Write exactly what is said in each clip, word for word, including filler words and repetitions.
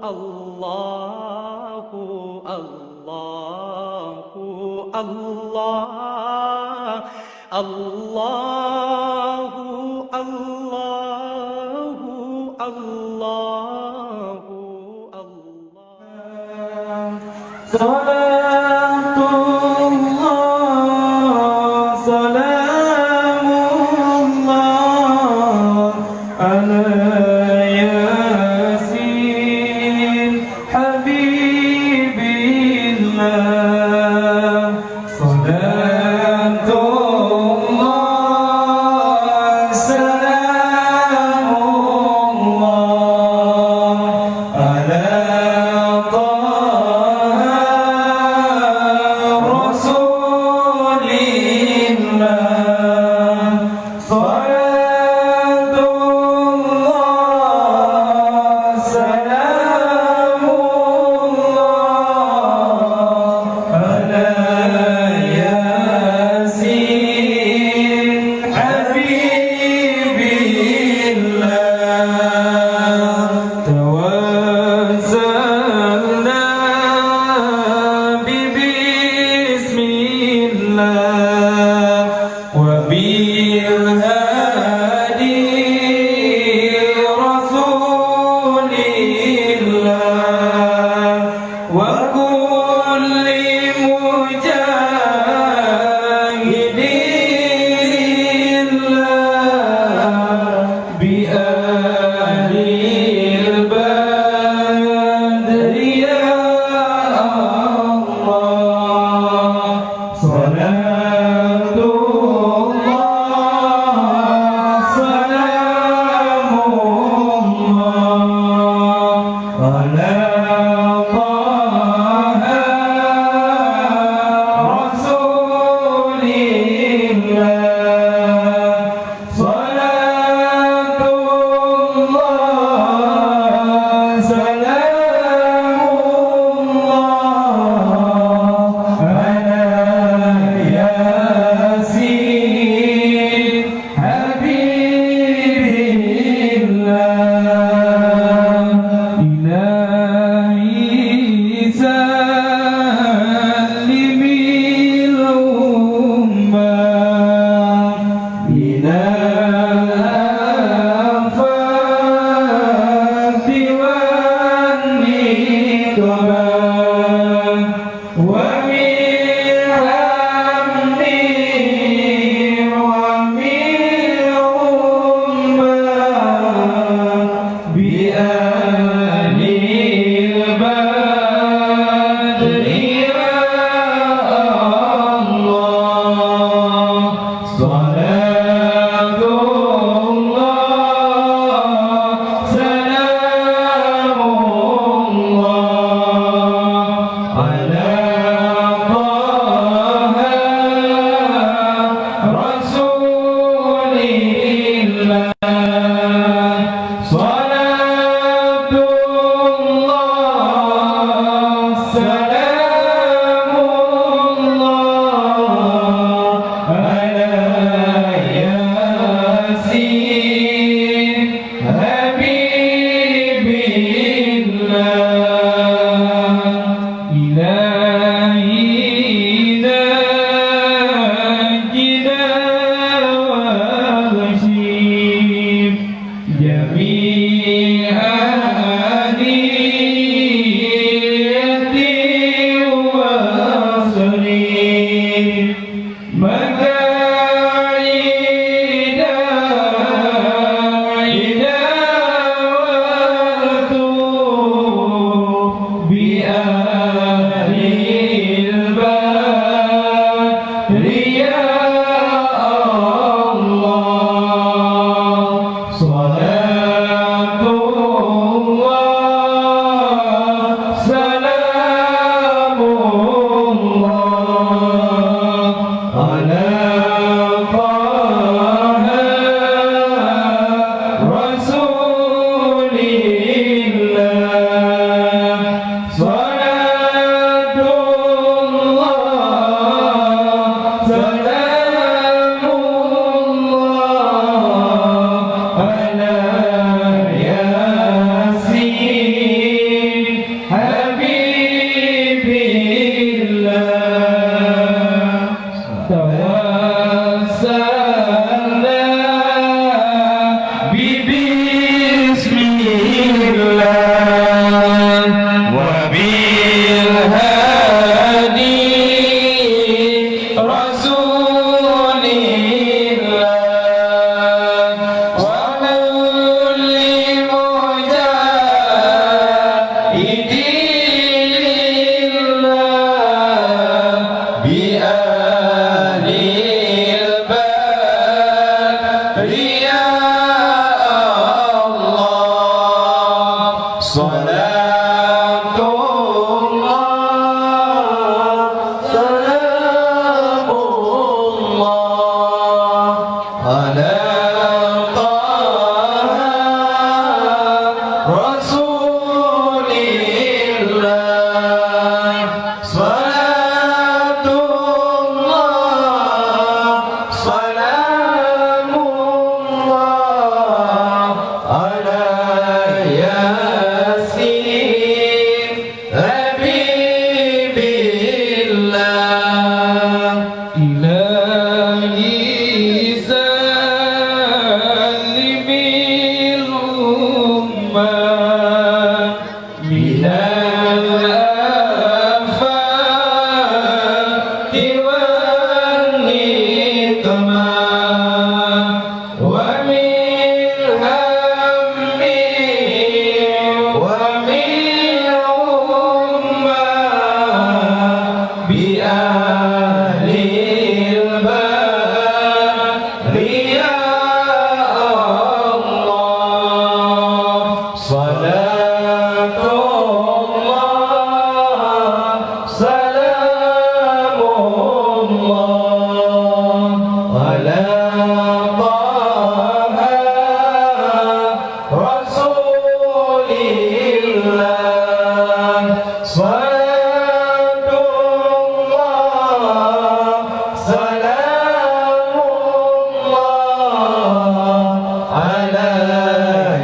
Allahu, Allahu, Allah. Allahu, Allahu, Allahu, Allah. Salatullah, salamullah ala Yasin Habibillah. Salatullah, salamullah ala Taha Rasulillah. Salatullah, salamullah ala Yasin Habibillah. Tawassalna bi bismillah. وبالهادي رسول الله وكل مجاهد لله بأهل البدر يا الله. Salatullah, salamullah ala Taha Rasulillah. Salatullah, salamullah ala Yasin Habibillah. Ila Salatullah, salamullah ala Taha Rasulillah. Salatullah, salamullah ala Yasin Habibillah. Ilahi sallimil ummah minal afati wan niqmah, wa min hammi, wa min ummah bi ahlil bari ya Allah. Salatullah, salamullah ala Taha Rasulillah. Salatullah, salamullah ala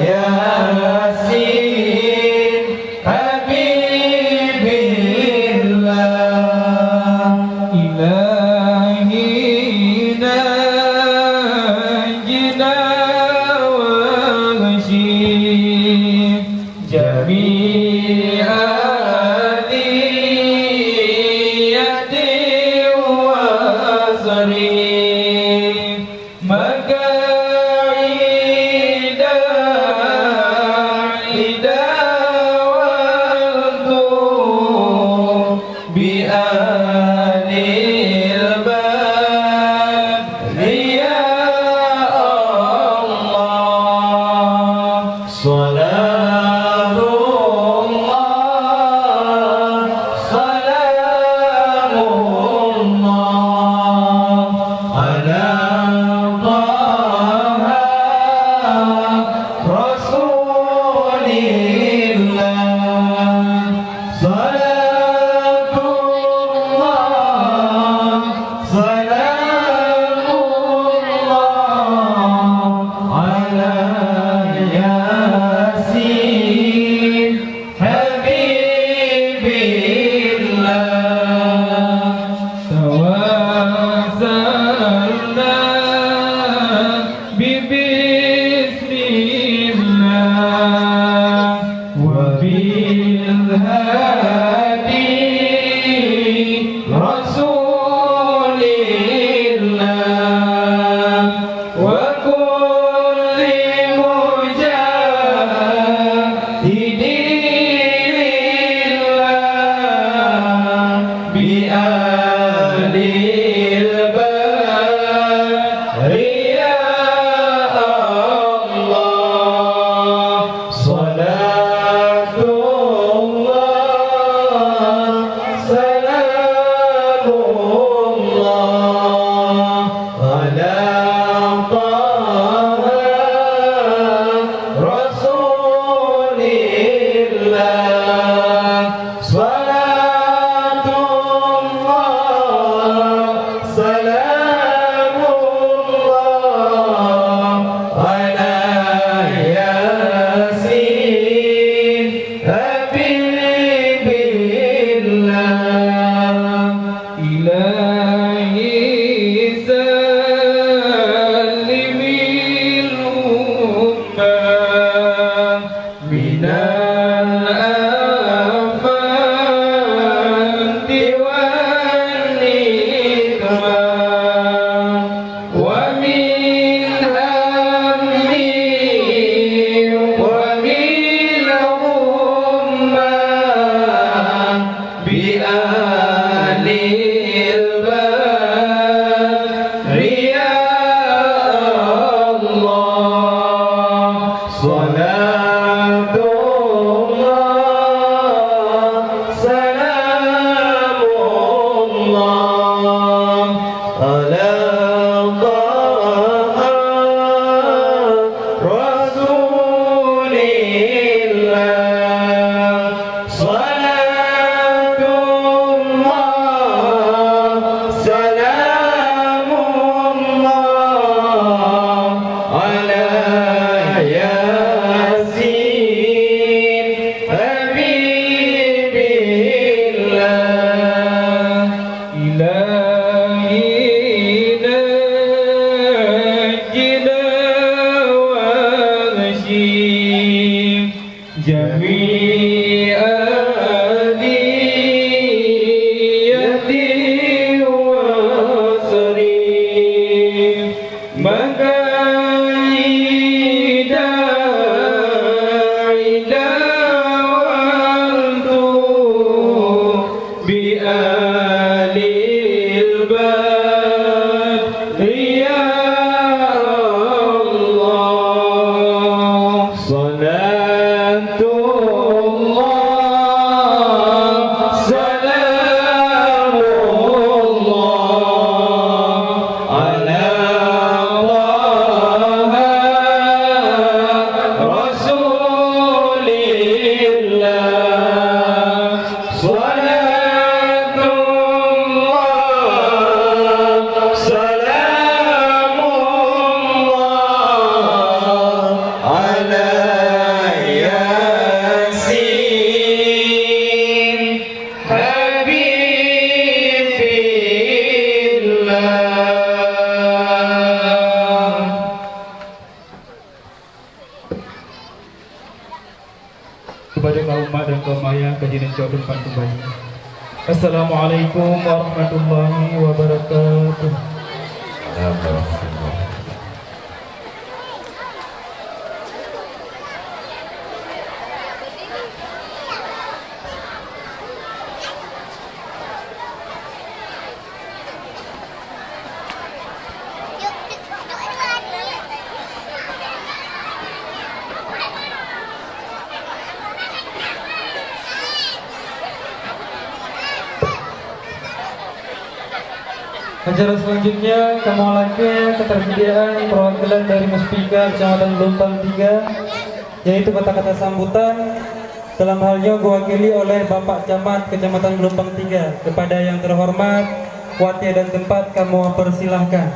Yasin Habibillah. Ilahi najina wa ghasyi jami'a adiyati wa asri. Maka ida, ida waktu bi ahlil bari ya Allah. Salatullah, salamullah ala Taha Rasulillah. Salatullah, salamullah ala Yasin Habibillah. Tawassalna bi bismillah wa bil hadi Rasulillah. Wa kulli mujahidin lillah bi ahlil bari ya Allah. Salatullah, salamullah ala Taha Rasulillah. Salatullah, salamullah ala Yasin Habibillah. Ilahi sallimil ummah minal afati wan niqmah. Wa min hammi wa min ghummah bi ahlil bari ya Allah. Salatullah, Dari kaum mak dan kaum ayah ka jineuk cok teumpat keumbali. Assalamualaikum warahmatullahi wabarakatuh. Acara selanjutnya, kamoe lakée ketersediaan perwakilan dari Muspika Kecamatan Gelombang Tiga, yaitu kata-kata sambutan. Dalam hal nyoe, diwakili oleh Bapak Camat Kecamatan Gelombang Tiga. Kepada yang terhormat, watée dan tempat kamoe persilahkan.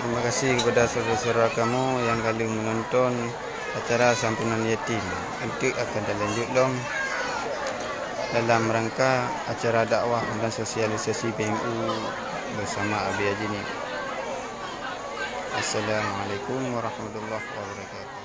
Terima kasih kepada saudara-saudara kamu yang kali menonton acara santunan yatim. Enteuk akan talanjut lom dalam rangka acara dakwah dan sosialisasi P M U bersama Abi Haji ni. Assalamualaikum warahmatullahi wabarakatuh.